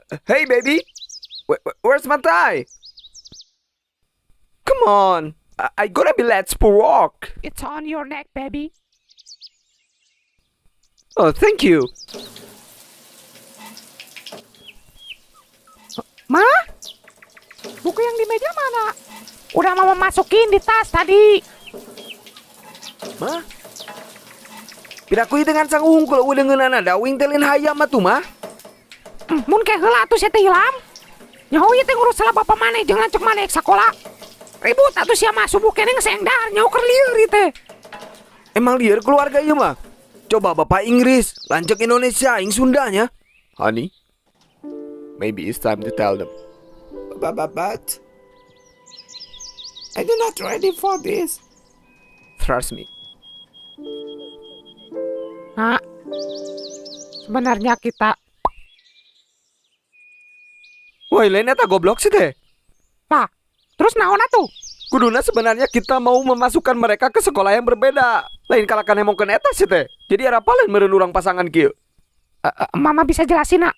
Hey baby, where's my tie? Come on, I gonna be late for work. It's on your neck, baby. Oh, thank you. Ma? Buku yang di meja mana? Udah Mama masukin di tas tadi. Ma? Piraku ieu dengan sang unggul udah ngeunana da uing teh lain hayam atuh, Ma. Mun ke heula atuh sia teh hilam. Nyaho ieu teh ngurus salah bapak maneh jeung lanceuk maneh sakola. Ribut atuh sia mah, subuh keneh geus dahar, nyaho keur lieur ieu teh. Emang lieur keluarga ieu mah. Coba bapak Inggris, lanceuk Indonesia, aing Sundanya. Honey, maybe it's time to tell them. But I do not ready for this. Trust me. Nah, sebenarnya kita Woi, lain eta, goblok sih teh. Lah, terus naon atuh? Kuduna sebenarnya kita mau memasukkan mereka ke sekolah yang berbeda. Lain kalakan emongkeun eta sih teh. Jadi arapa lain meureun urang pasangan kieu. Mama bisa jelasin, Nak.